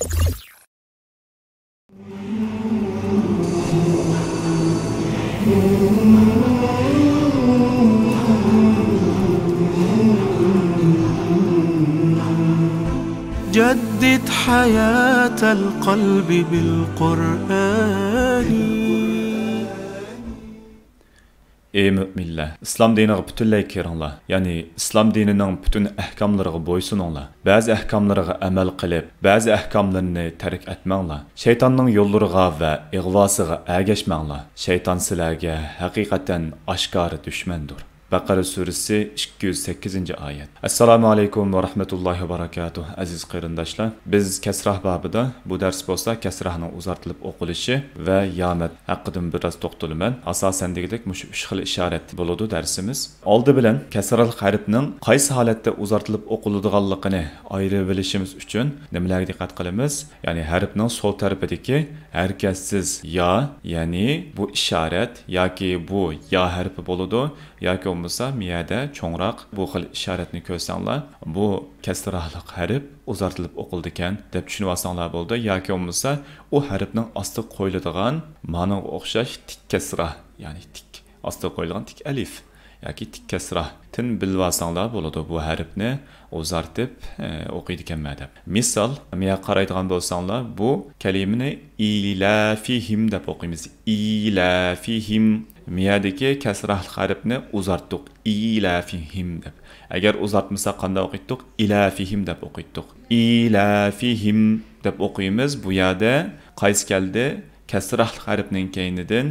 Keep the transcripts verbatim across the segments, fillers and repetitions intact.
جدد حياة القلب بالقرآن. ئەي مۆمىنلەر، ئىسلام دىنىغا پۈتۈنلەي كىرىڭلار، يەنى ئىسلام دىنىنىڭ پۈتۈن ئەھكاملىرىغا بويسۇنۇڭلار. بەزى ئەھكاملىرىغا ئەمەل قىلىپ، بەزى ئەھكاملىرىنى تەرك ئەتمەڭلار. شەيتاننىڭ يوللىرىغا ۋە ئىغۋاسىغا ئەگەشمەڭلار. شەيتان سىلەرگە ھەقىقەتەن ئاشكارا دۈشمەندۇر. بەقەرە سۈرىسى، ئىككى يۈز سەككىزىنچى ئايەت. ئەسسالامۇ ئەلەيكۇم ۋە رەھمەتۇللاھى ۋە بەرەكاتۇھ، ئەزىز قېرىنداشلار. بىز كەسراھ بابىدا، بۇ دەرس بولسا كەسراھنىڭ ئۇزارتىلىپ ئوقۇلۇشى ۋە يامەت ھەققىدىن بىراز توختىلىمەن. ئاساسەن دېگۈدەك مۇشۇ ئۈچ خىل ئىشارەت بولىدۇ دەرسىمىز. ئالدى بىلەن كەسرالىق ھەرپنىڭ قايسى ھالەتتە ئۇزارتىلىپ ئوقۇلىدىغانلىقىنى ئايرىۋېلىشىمىز ئۈچۈن نېمىلەرگە دىققەت قىلىمىز؟ يەنى ھەرپنىڭ سول تەرىپىدىكى ھەرىكەتسىز يا، يەنى بۇ ئىشارەت ياكى بۇ يا ھەرپى بولىدۇ، ياكى بولمىسا مىيەدە چوڭراق بۇ خىل ئىشارەتنى كۆرسەڭلار، بۇ كەسراھلىق ھەرپ ئۇزارتىلىپ ئوقۇلىدىكەن دەپ چۈشىنىۋالساڭلار بولىدۇ. ياكى بولمىسا ئۇ ھەرپنىڭ ئاستىغا قويۇلىدىغان مانىڭغا ئوخشاش تىك كەسرا، يەنى تىك ئاستىغا قويۇلغان تىك ئەلىف ياكى تىك كەسرادىن بىلىۋالساڭلار بولىدۇ، بۇ ھەرپنى ئۇزارتىپ، ئە، ئوقۇيدىكەنمەن دەپ. مىسال، مەيە قارايدىغان بولساڭلار، بۇ كەلىمىنى ئىلەفىھىم دەپ ئوقۇيمىز. ئىلەفىھىم. مىيەدىكى كەسرالىق ھەرپنى ئۇزارتتۇق. ئىلەفىھىم دەپ. ئەگەر ئۇزارتمىساق قانداق ئوقۇيتتۇق؟ ئىلەفىھىم دەپ ئوقۇيتتۇق. ئىلەفىھىم دەپ ئوقۇيمىز. بۇ يەردە قايسى كەلدى؟ كەسرالىق ھەرپنىڭ كەينىدىن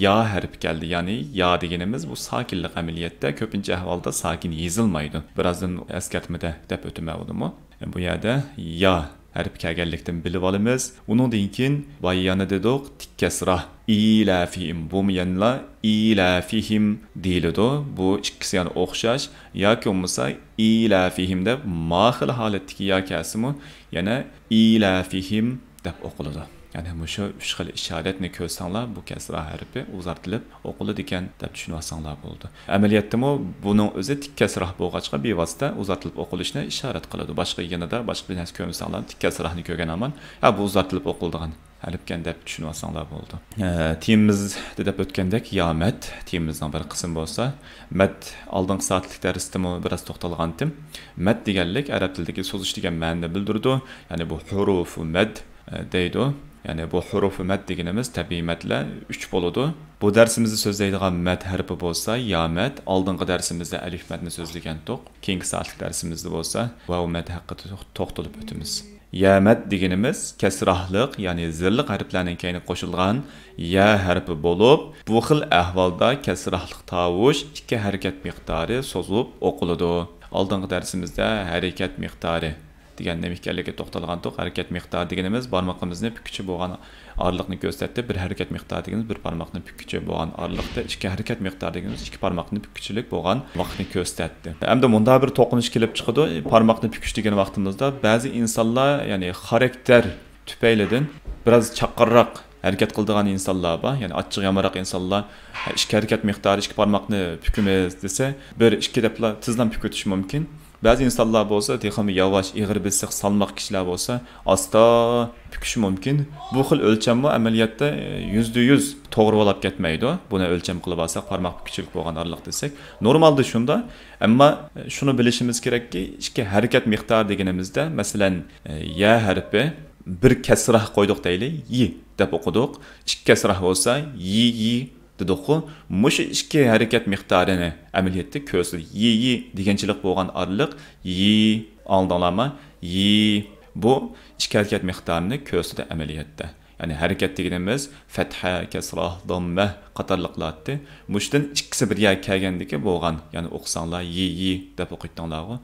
يا ھەرپى كەلدى. يەنى يا دېگىنىمىز بۇ ساكىنلىق ئەمەلىيەتتە كۆپىنچە ئەھۋالدا ساكىن يېزىلمايدۇ. بىرازدىن ئەسكەرتمىدە دەپ ئۆتىمەن بۇنىمۇ. بۇ يەردە يا ھەرپى كەلگەنلىكتىن بىلىۋالىمىز. ئۇنىڭدىن كېيىن بايا يەنە دېدۇق، تىك كەسرا. ئىلەفىھىم. بۇمۇ يەنىلا ئىلەفىھىم دېيىلىدۇ. بۇ ئىككىسى يەنە ئوخشاش. ياكى بولمىسا ئىلەفىھىم دەپ ما خىل ھالەتتىكى يا كەلسىمۇ يەنە ئىلەفىھىم دەپ ئوقۇلىدۇ. يەنى مۇشۇ ئۈچ خىل ئىشارەتنى كۆرسەڭلار، بۇ كەسرا ھەرپى ئۇزارتىلىپ ئوقۇلىدىكەن دەپ چۈشىنىۋالساڭلار بولىدۇ. ئەمەلىيەتتىمۇ بۇنىڭ ئۆزى تىك كەسرا بولغاچقا، بىۋاسىتە ئۇزارتىلىپ ئوقۇلۇشنى ئىشارەت قىلىدۇ. باشقا يېنىدا باشقا بىر نەرسە كۆرمىسەڭلار، تىك كەسرانى كۆرگەن ھامان، ھە، بۇ ئۇزارتىلىپ ئوقۇلىدىغان ھەرپكەن دەپ چۈشىنىۋالساڭلار بولىدۇ. ئە، تېمىمىزدا دەپ ئۆتكەندەك، يا مەد، تېمىمىزنىڭ بىر قىسمى بولسا، مەد ئالدىنقى سائەتلىك دەرستىمۇ بىراز توختالغانتىم. مەد دېگەنلىك ئەرەب تىلىدىكى سوزۇش دېگەن مەنىنى بىلدۈرىدۇ. يەنى بۇ ھۇرۇفۇ مەد، ئە، دەيدۇ. يەنى بۇ ھۇرۇفۇ مەد دېگىنىمىز تەبىئىي مەدلەر ئۈچ بولىدۇ. بۇ دەرسىمىزدە سۆزلەيدىغان مەد ھەرپى بولسا يا مەد، ئالدىنقى دەرسىمىزدە ئەلىف مەدنى سۆزلىگەنتۇق. كېيىنكى سائەتلىك دەرسىمىزدە بولسا ۋاۋ مەد ھەققىدە توختىلىپ ئۆتىمىز. يا مەد دېگىنىمىز كەسراھلىق، يەنى زىرلىق ھەرپلەرنىڭ كەينىگە قوشۇلغان يا ھەرپى بولۇپ، بۇ خىل ئەھۋالدا كەسراھلىق تاۋۇش ئىككى ھەرىكەت مىقدارى سوزۇلۇپ ئوقۇلىدۇ. ئالدىنقى دەرسىمىزدە ھەرىكەت مىقدارى دېگەن نېمە ئىكەنلىكىگە توختالغانتۇق. ھەرىكەت مىقدارى دېگىنىمىز بارمىقىمىزنى پۈككۈچە بولغان ئارىلىقنى كۆرسەتتى. بىر ھەرىكەت مىقدارى دېگىنىمىز بىر بارماقنى پۈككۈچە بولغان ئارىلىقتا، ئىككى ھەرىكەت مىقدارى دېگىنىمىز ئىككى بارماقنى پۈككۈچىلىك بولغان ۋاقىتنى كۆرسەتتى. ئەمدى مۇنداق بىر توقۇنۇش كېلىپ چىقىدۇ، پارماقنى پۈكۈش دېگەن ۋاقتىمىزدا بەزى ئىنسانلار، يەنى خاراكتېر تۈپەيلىدىن بىراز چاققانراق ھەرىكەت قىلىدىغان ئىنسانلار بار، يەنى ئاچچىقى يامراق ئىنسانلار، ھە، ئىككى ھەرىكەت مىقدارى ئىككى پارماقنى پۈكىمىز دېسە، بىر، ئىككى دەپلا تېزلا پۈكۈۋېتىشى مۇمكىن. بەزى ئىنسانلار بولسا تېخىمۇ ياۋاش، ئېغىر بېسىق، سالماق كىشىلەر بولسا ئاستا پۈكۈشى مۇمكىن. بۇ خىل ئۆلچەممۇ ئەمەلىيەتتە، ئە، يۈزدە يۈز توغرا بولاپ كەتمەيدۇ. بۇنى ئۆلچەم قىلىپ ئالساق، پارماق پۈككۈچىلىك بولغان ئارىلىق دېسەك، نورمالدا شۇنداق. ئەمما، ئە، شۇنى بىلىشىمىز كېرەككى، ئىككى ھەرىكەت مىقدارى دېگىنىمىزدە، مەسىلەن، ئە، يا ھەرپى بىر كەسرا قويدۇق دەيلى، يى دەپ ئوقۇدۇق. ئىككى كەسرا بولسا يى، يى دېدۇققۇ. مۇشۇ ئىككى ھەرىكەت مىقدارىنى ئەمەلىيەتتە كۆرسىتىدۇ. يى، يى دېگەنچىلىك بولغان ئارىلىق يى، ئاڭلىدىڭلارمۇ؟ يى. بۇ ئىككى ھەرىكەت مىقدارىنى كۆرسىتىدۇ ئەمەلىيەتتە. يەنى ھەرىكەت دېگىنىمىز فەتھە، كەسرا، داممە قاتارلىقلارتتى. مۇشۇدىن ئىككىسى بىر يەرگە كەلگەندىكى بولغان، يەنى ئوقۇساڭلار يى، يى دەپ ئوقۇيتتىڭلارغۇ.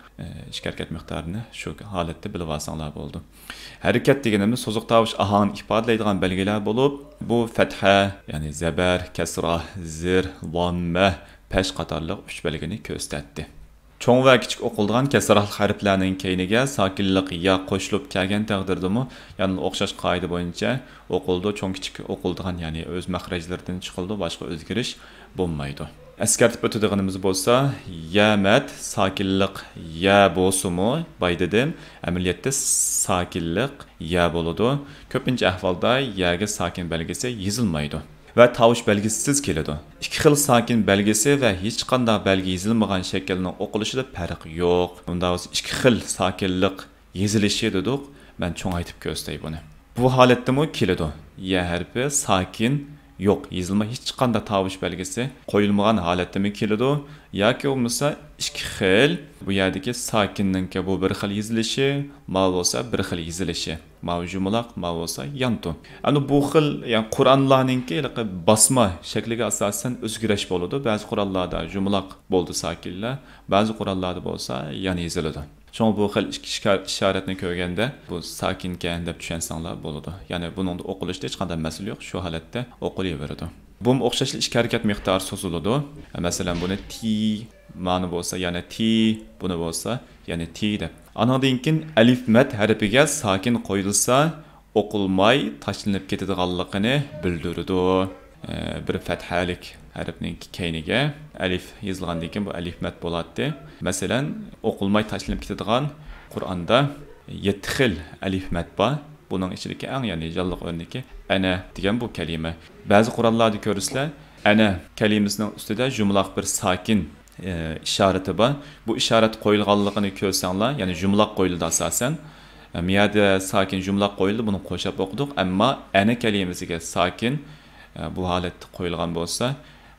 ئىككى ھەرىكەت مىقدارىنى شۇ ھالەتتە بىلىۋالساڭلار بولىدۇ. ھەرىكەت دېگىنىمىز سوزۇق تاۋۇش ئاھاڭىنى ئىپادىلەيدىغان بەلگىلەر بولۇپ، بۇ فەتھە، يەنى زەبەر، كەسرا، زىر، لاممە، پەش قاتارلىق ئۈچ بەلگىنى كۆرسىتەتتى. چوڭ ۋە كىچىك ئوقۇلىدىغان كەسرالىق ھەرپلەرنىڭ كەينىگە ساكىنلىق يا قوشۇلۇپ كەلگەن تەقدىردىمۇ يەنىلا ئوخشاش قائىدە بويىچە ئوقۇلىدۇ. چوڭ كىچىك ئوقۇلىدىغان، يەنى ئۆز مەخرەجلىرىدىن چىقىلىدۇ، باشقا ئۆزگىرىش بولمايدۇ. ئەسكەرتىپ ئۆتىدىغىنىمىز بولسا، يە مەد ساكىنلىق يە بولسىمۇ، باي دېدىم، ئەمەلىيەتتە ساكىنلىق يە بولىدۇ. كۆپىنچە ئەھۋالدا يەگە ساكىن بەلگىسى يېزىلمايدۇ ۋە تاۋۇش بەلگىسىسىز كېلىدۇ. ئىككى خىل ساكىن بەلگىسى ۋە ھېچقانداق بەلگە يېزىلمىغان شەكىلنىڭ ئوقۇلۇشىدا پەرق يوق. ئۇنداق بولسا ئىككى خىل ساكىنلىق يېزىلىشى دېدۇق. مەن چوڭايتىپ كۆرسىتەي بۇنى. بۇ ھالەتتىمۇ كېلىدۇ. يە ھەرپى ساكىن يوق، يېزىلما، ھېچقانداق تاۋۇش بەلگىسى قويۇلمىغان ھالەتتىمۇ كېلىدۇ. ياكى بولمىسا ئىككى خىل، بۇ يەردىكى ساكىننىڭكى بۇ بىر خىل يېزىلىشى، ماۋۇ بولسا بىر خىل يېزىلىشى. ماۋۇ يۇمىلاق، ماۋۇ بولسا يانتۇ. ئەمدى بۇ خىل، يەنى قۇرئانلارنىڭكى ھېلىقى باسما شەكلىگە ئاساسەن ئۆزگىرىش بولىدۇ. بەزى قۇرئانلاردا يۇمىلاق بولىدۇ ساكىنلار، بەزى قۇرئانلاردا بولسا يان يېزىلىدۇ. شۇڭا بۇ خىل ئىككى ئىشكار-، ئىشارەتنى كۆرگەندە، بۇ ساكىنكەن دەپ چۈشەنسەڭلار بولىدۇ. يەنى بۇنىڭدا ئوقۇلۇشتا ھېچقانداق مەسىلە يوق، شۇ ھالەتتە ئوقۇلۇۋېرىدۇ. بۇمۇ ئوخشاشلا ئىككى ھەرىكەت مىقدارى سوزۇلىدۇ. مەسىلەن، بۇنى تى، مانى بولسا يەنە تى، بۇنى بولسا يەنە تى دەپ. ئانىڭدىن كېيىن ئەلىف مەد ھەرپىگە ساكىن قويۇلسا، ئوقۇلماي تاشلىنىپ كېتىدىغانلىقىنى بىلدۈرىدۇ. ئە، بىر پەتھەلىك ھەرپنىڭ كەينىگە ئەلىف يېزىلغاندىن كېيىن بۇ ئەلىف مەد بولاتتى. مەسىلەن، ئوقۇلماي تاشلىنىپ كېتىدىغان قۇرئاندا يەتتە خىل ئەلىف مەد بار. بۇنىڭ ئىچىدىكى ئەڭ، يەنى، جانلىق ئۆرنىكى ئەنە دېگەن بۇ كەلىمە. بەزى قۇرئانلاردا كۆرىسىلەر، ئەنە كەلىمىسىنىڭ ئۈستىدە يۇمىلاق بىر ساكىن ئى، ئىشارىتى بار. بۇ ئىشارەت قويۇلغانلىقىنى كۆرسەڭلار، يەنى يۇمىلاق قويۇلىدۇ ئاساسەن. ئى، مىيادە ساكىن يۇمىلاق قويۇلدى، بۇنى قوشاپ ئوقۇدۇق. ئەمما ئەنە كەلىمىسىگە ساكىن، ئى، بۇ ھالەتتە قويۇلغان بولسا،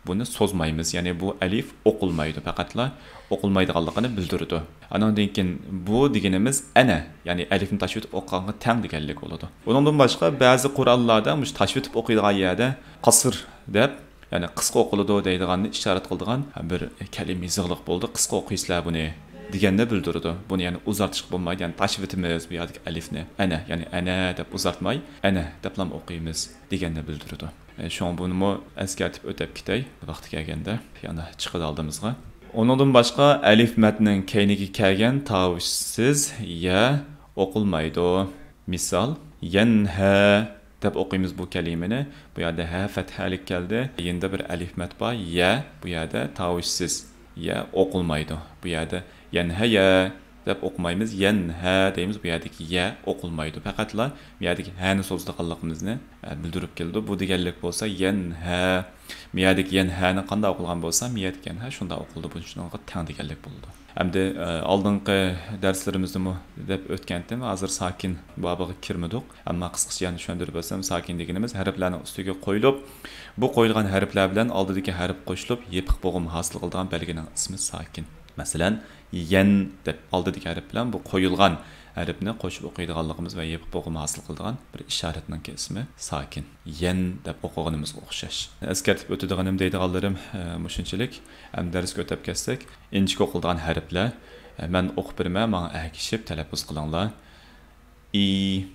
بۇنى سوزمايمىز. يەنى بۇ ئەلىف ئوقۇلمايدۇ، پەقەتلا ئوقۇلمايدىغانلىقىنى بىلدۈرىدۇ. ئانىڭدىن كېيىن بۇ دېگىنىمىز ئەنە، يەنى ئەلىفنى تاشلىۋېتىپ ئوقۇغانغا تەڭ دېگەنلىك بولىدۇ. ئۇنىڭدىن باشقا بەزى قۇرئانلاردا مۇشۇ تاشلىۋېتىپ ئوقۇيدىغان يەردە قەسر دەپ، يەنى قىسقا ئوقۇلىدۇ دەيدىغاننى ئىشارەت قىلىدىغان بىر كەلىمە يېزىقلىق بولدى. قىسقا ئوقۇيسىلەر بۇنى دېگەننى بىلدۈرىدۇ. بۇنى يەنى ئۇزارتىشقا بولمايدۇ، يەنى تاشلىۋېتىمىز بۇ يەردىكى ئەلىفنى. ئەنە، يەنى ئەنە دەپ ئۇزارتماي، ئەنە دەپلا ئوقۇيمىز دېگەننى بىلدۈرىدۇ. ئە، شۇڭا بۇنىمۇ ئەسكەرتىپ ئۆتەپ كېتەي، ۋاقتى كەلگەندە يەنە چىقىدۇ ئالدىمىزغا. ئۇنىڭدىن باشقا ئەلىف مەدنىڭ كەينىگە كەلگەن تاۋۇشسىز يە ئوقۇلمايدۇ. مىسال، يەنھە دەپ ئوقۇيمىز بۇ كەلىمىنى. بۇ يەردە ھە پەتھەلىك كەلدى. كەينىدە بىر ئەلىف مەد بار، يە. بۇ يەردە تاۋۇشسىز يە ئوقۇلمايدۇ. بۇ يەردە يەنھە يە دەپ ئوقۇمايمىز، يەنھە دەيمىز. بۇ يەردىكى يە ئوقۇلمايدۇ. پەقەتلا بۇ يەردىكى ھەنى سوزىدىغانلىقىمىزنى، ئە، بىلدۈرۈپ كېلىدۇ. بۇ دېگەنلىك بولسا يەنھە. مۇ يەردىكى يەنھەنى قانداق ئوقۇلغان بولسا، مۇ يەردىكى يەنھە شۇنداق ئوقۇلىدۇ. بۇ شۇنىڭغا تەڭ دېگەنلىك بولىدۇ. ئەمدى، ئە، ئالدىنقى دەرسلىرىمىزدىمۇ دەپ ئۆتكەنتىم، ھازىر ساكىن بابىغا كىرمىدۇق. ئەمما قىسقىچە يەنە چۈشەندۈرۈپ ئۆتسەم، ساكىن دېگىنىمىز ھەرپلەرنىڭ ئۈستىگە قويۇلۇپ، بۇ قويۇلغان ھەرپلەر بىلەن ئالدىدىكى ھەرپ قوشۇلۇپ، يېپىق بوغۇم ھاسىل قىلىدىغان بەلگىنىڭ ئىسمى ساكىن. مەسىلەن، يەن دەپ ئالدىدىكى ھەرپ بىلەن بۇ قويۇلغان ھەرپنى قوشۇپ ئوقۇيدىغانلىقىمىز ۋە يېپىق بوغۇم ھاسىل قىلىدىغان بىر ئىشارەتنىڭكى ئىسمى ساكىن. يەن دەپ ئوقۇغىنىمىزغا ئوخشاش. ئەسكەرتىپ ئۆتىدىغىنىم، دەيدىغانلىرىم، ئە، مۇشۇنچىلىك. ئەمدى دەرسكە ئۆتۈپ كەتسەك، ئىنچىكە ئوقۇلىدىغان ھەرپلەر. ئە، مەن ئوقۇپ بېرىمەن، ماڭا ئەگىشىپ تەلەپپۇز قىلىڭلار. ئى،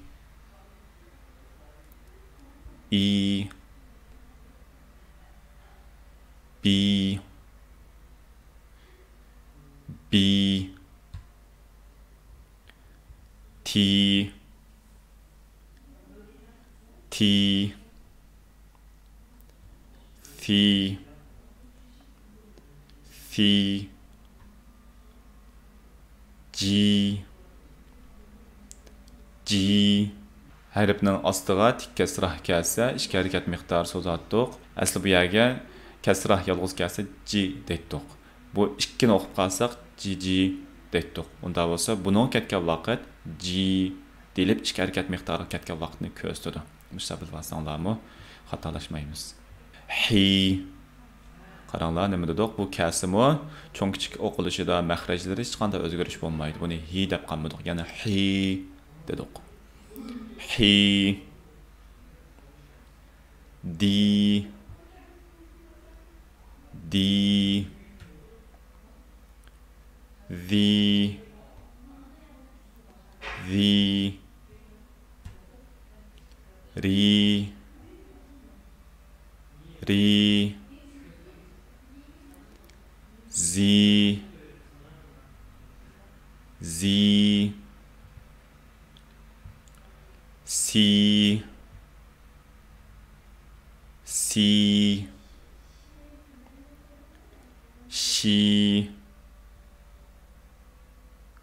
ئى، بى، بى، تى، تى، ثى، ثى، جى، جى. ھەرپنىڭ ئاستىغا تىك كەسرا كەلسە، ئىككى ھەرىكەت مىقدارى سوزاتتۇق. ئەسلى بۇ يەرگە كەسرا يالغۇز كەلسە، جى دەيتتۇق. بۇ ئىككىنى ئوقۇپ قالساق، جى، جى دەيتتۇق. ئۇنداق بولسا، بۇنىڭغا كەتكەن ۋاقىت جى دېيىلىپ، ئىككى ھەرىكەت مىقدارىغا كەتكەن ۋاقىتنى كۆرسىتىدۇ. مۇشۇنداق بىلىۋالساڭلارمۇ خاتالاشمايمىز. ھى. قاراڭلار، نېمە دېدۇق؟ بۇ كەسىمۇ چوڭ كىچىك ئوقۇلۇشىدا، مەخرەجلىرى ھېچقانداق ئۆزگىرىش بولمايدۇ. بۇنى ھى دەپ قالمىدۇق. يەنە ھى دېدۇق. ھى. دى. دى. ذى. ذى. ري. ري. زي. زي. سي. سي. شى،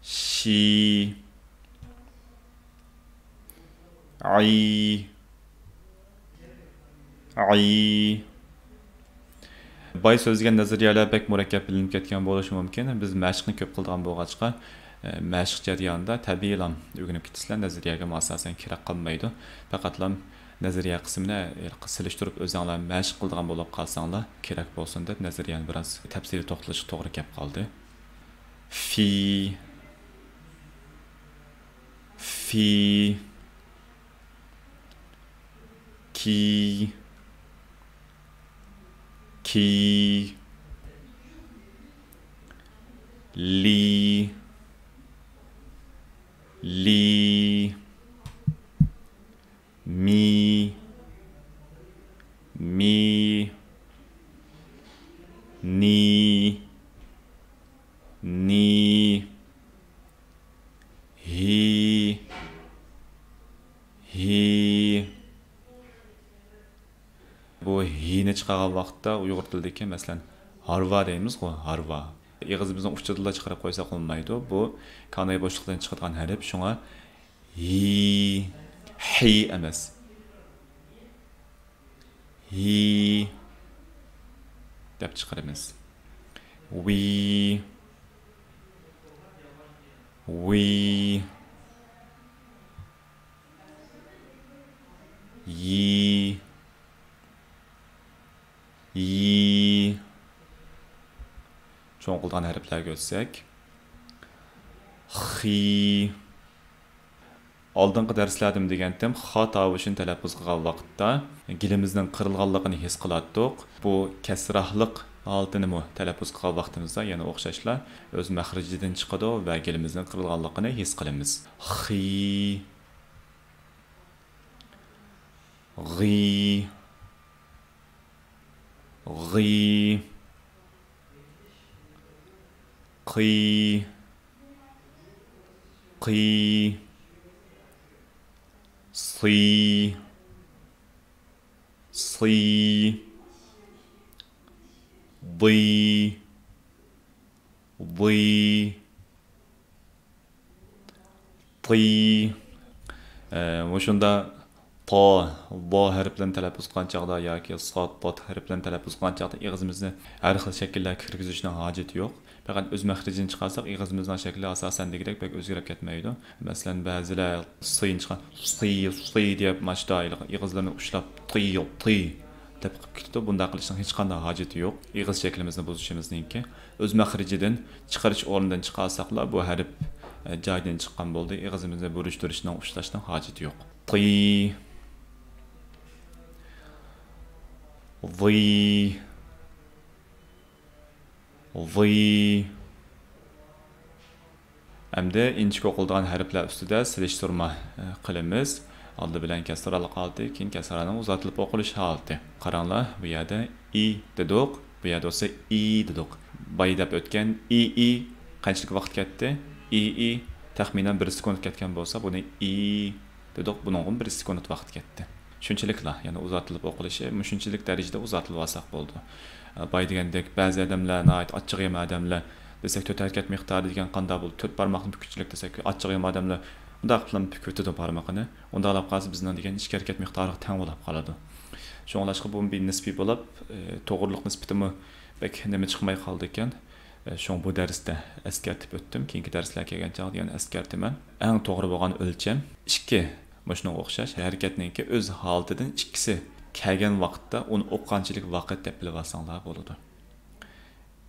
شى، ئەي، ئەي. باي سۆزلىگەن نەزەرىيەلەر بەك مۇرەككەپ بىلىنىپ كەتكەن بولۇشى مۇمكىن. بىز مەشىقنى كۆپ قىلىدىغان بولغاچقا، ئە، مەشىق جەريانىدا تەبىئىيلا ئۆگىنىپ كېتىسىلەر، نەزەرىيەگىمۇ ئاساسەن كېرەك قالمايدۇ. پەقەتلا نەزەرىيە قىسمىنى سېلىشتۇرۇپ ئۆزۈڭلار مەشىق قىلىدىغان بولۇپ قالساڭلار كېرەك بولسۇن دەپ نەزەرىيەنى بىراز تەپسىلىي توختىلىشقا توغرا كەپ قالدى. فى، فى، كى، كى، لى، لى، مى، مى، نى، نى، ھى، ھى. بۇ ھىنى چىقارغان ۋاقىتتا ئۇيغۇر تىلىدىكى، مەسىلەن، ھارۋا دەيمىزغۇ، ھارۋا. ئېغىزىمىزنىڭ ئۇچىدىلا چىقىرىپ قويساق بولمايدۇ. بۇ كاناي بوشلۇقىدىن چىقىدىغان ھەرپ، شۇڭا ھى، ھى ئەمەس. ھى دەپ چىقىرىمىز. ۋى، ۋى، يى، يى. چوڭ قىلىدىغان ھەرپلەرگە ئۆتسەك، خى. ئالدىنقى دەرسلەردىمۇ دېگەنتىم، خا تاۋۇشىنى تەلەپپۇز قىلغان ۋاقىتتا گېلىمىزنىڭ قىرىلغانلىقىنى ھېس قىلاتتۇق. بۇ كەسراھلىق ھالىتىنىمۇ تەلەپپۇز قىلغان ۋاقتىمىزدا يەنە ئوخشاشلا ئۆز مەخرىجىدىن چىقىدۇ ۋە گېلىمىزنىڭ قىرىلغانلىقىنى ھېس قىلىمىز. خى، غى، غى، قى، قى، صى، صى، ضى، ضى، تى. ئە، مۇشۇندا تا، لا ھەرپلىرىنى تەلەپپۇز قىلغان چاغدا ياكى ساد، داد ھەرپلىرىنى تەلەپپۇز قىلغان چاغدا ئېغىزىمىزنى ھەر خىل شەكىللەرگە كىرگۈزۈشنىڭ ھاجىتى يوق. پەقەت ئۆز مەخرىجىنى چىقارساق، ئېغىزىمىزنىڭ شەكلى ئاساسەن دېگۈدەك بەك ئۆزگىرىپ كەتمەيدۇ. مەسىلەن، بەزىلەر سىينى چىقار، سىي، سىي دەپ ماشتا ئېغىزلىرىنى ئۇشلاپ، تىي، تىي دەپ قىلىپ كېتىدۇ. بۇنداق قىلىشنىڭ ھېچقانداق ھاجىتى يوق. ئېغىز شەكلىمىزنى بۇزۇشىمىزنىڭكى ئۆز مەخرىجىدىن چىقىرىش ئورنىدىن چىقارساقلا، بۇ ھەرپ، ئە، جايىدىن چىققان بولدى. ئېغىزىمىزنى بۇرۇشتۇرۇشنىڭ، ئۇشلاشنىڭ ھاجىتى يوق. تى، ۋى، ۋى. ئەمدى ئىنچىكە ئوقۇلىدىغان ھەرپلەر ئۈستىدە سېلىشتۇرما، ئە، قىلىمىز. ئالدى بىلەن كەسرالىق ھالىتى، كېيىن كەسرانىڭ ئۇزارتىلىپ ئوقۇلۇش ھالىتى. قاراڭلار، بۇ يەردە ئى دېدۇق، بۇ يەردە بولسا ئى دېدۇق. باي دەپ ئۆتكەن ئى، ئى قانچىلىك ۋاقىت كەتتى؟ ئى، ئى تەخمىنەن بىر سېكۇنت كەتكەن بولسا، بۇنى ئى دېدۇق، بۇنىڭغىمۇ بىر سېكۇنت ۋاقىت كەتتى. شۇنچىلىكلا، يەنە ئۇزارتىلىپ ئوقۇلۇشى مۇشۇنچىلىك دەرىجىدە ئۇزارتىلىۋالساق بولىدۇ. باي دېگەندەك، بەزى ئادەملەر ناھايىتى ئاچچىقى يېمە ئادەملەر دېسەك، تۆت ھەرىكەت مىقدارى دېگەن قانداق بولىدۇ؟ تۆت بارماقنى بۈككۈنچىلىك دېسەك، ئاچچىقى يېمە ئادەملەر مۇنداق قىلىپ بۈكۈۋېتىدۇ بارمىقىنى. ئۇنداقلاپ قالسا، بىزنىڭ دېگەن ئىككى ھەرىكەت مىقدارىغا تەڭ بولۇپ قالىدۇ. شۇڭلاشقا بۇ بىر نىسپىي بولۇپ، ئى، توغرىلىق نىسبىتىمۇ بەك نېمە چىقماي قالىدىكەن. ئى، شۇڭا بۇ دەرستە ئەسكەرتىپ ئۆتتۈم. كېيىنكى دەرسلەر كەلگەن چاغدا يەنە ئەسكەرتىمەن. ئەڭ توغرا بولغان ئۆلچەم ئىككى. مۇشۇنىڭغا ئوخشاش ھەرىكەتنىڭكى ئۆز ھالىتىدىن ئىككىسى كەلگەن ۋاقىتتا ئۇنى ئوقۇغانچىلىك ۋاقىت دەپ بىلىۋالساڭلار بولىدۇ.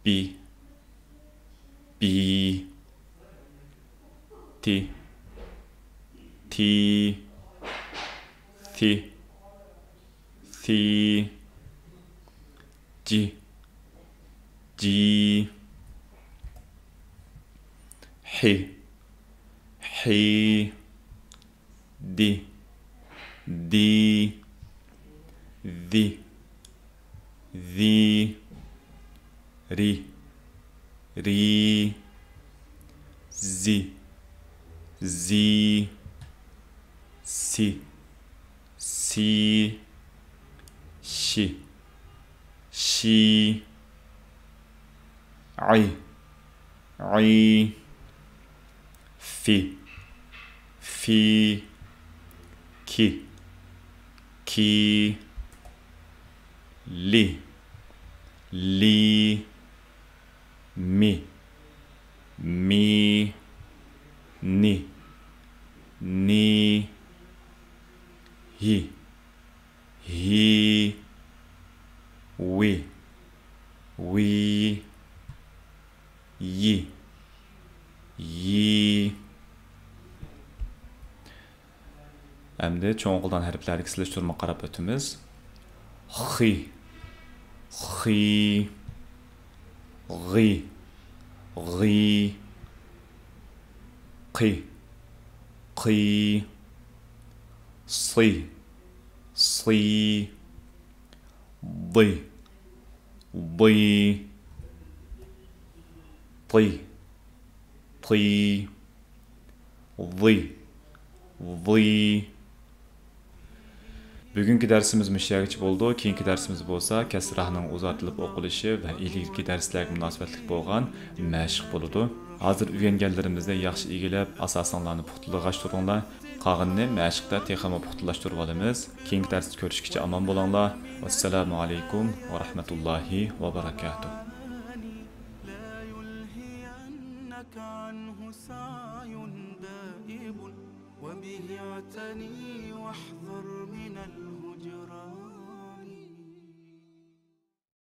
بى، بى، تى، تى، ثى، ثى، جى، جى، حى، حى، دى، دى، ذى، ذى، رى، رى، زى، زى، سى، سى، شى، شى، عي، عي. في، في. كي، كي. لي، لي. مي، مي. ني، ني. يي، يي. وي، وي. يي، يي. ئەمدى چوڭ ئوقۇلدان ھەرپلەردىكى سېلىشتۇرما قاراپ ئۆتىمىز. خى، خى. غى، غى. قى، قى. صى، صى. ضى، ضى. طى، طى. ضى، ضى. بۈگۈنكى دەرسىمىز مۇشۇ يەرگىچە بولىدۇ. كېيىنكى دەرسىمىز بولسا كەسراھنىڭ ئۇزارتىلىپ ئوقۇلۇشى ۋە ئىلگىرىكى دەرسلەرگە مۇناسىۋەتلىك بولغان مەشىق بولىدۇ. ھازىر ئۆگەنگەنلىرىمىزنى ياخشى ئىگىلەپ، ئاساسىڭلارنى پۇختىلاشتۇرۇڭلار. قالغىنىنى مەشىقتە تېخىمۇ پۇختىلاشتۇرۇۋالىمىز. كېيىنكى دەرستە كۆرۈشكىچە ئامان بولۇڭلار. ۋەسسالامۇ ئەلەيكۇم ۋە رەھمەتۇللاھى ۋە بەرەكاتۇھ. لا يلهينك عنه سعي دائب، وبه اعتني واحذر من الهجران.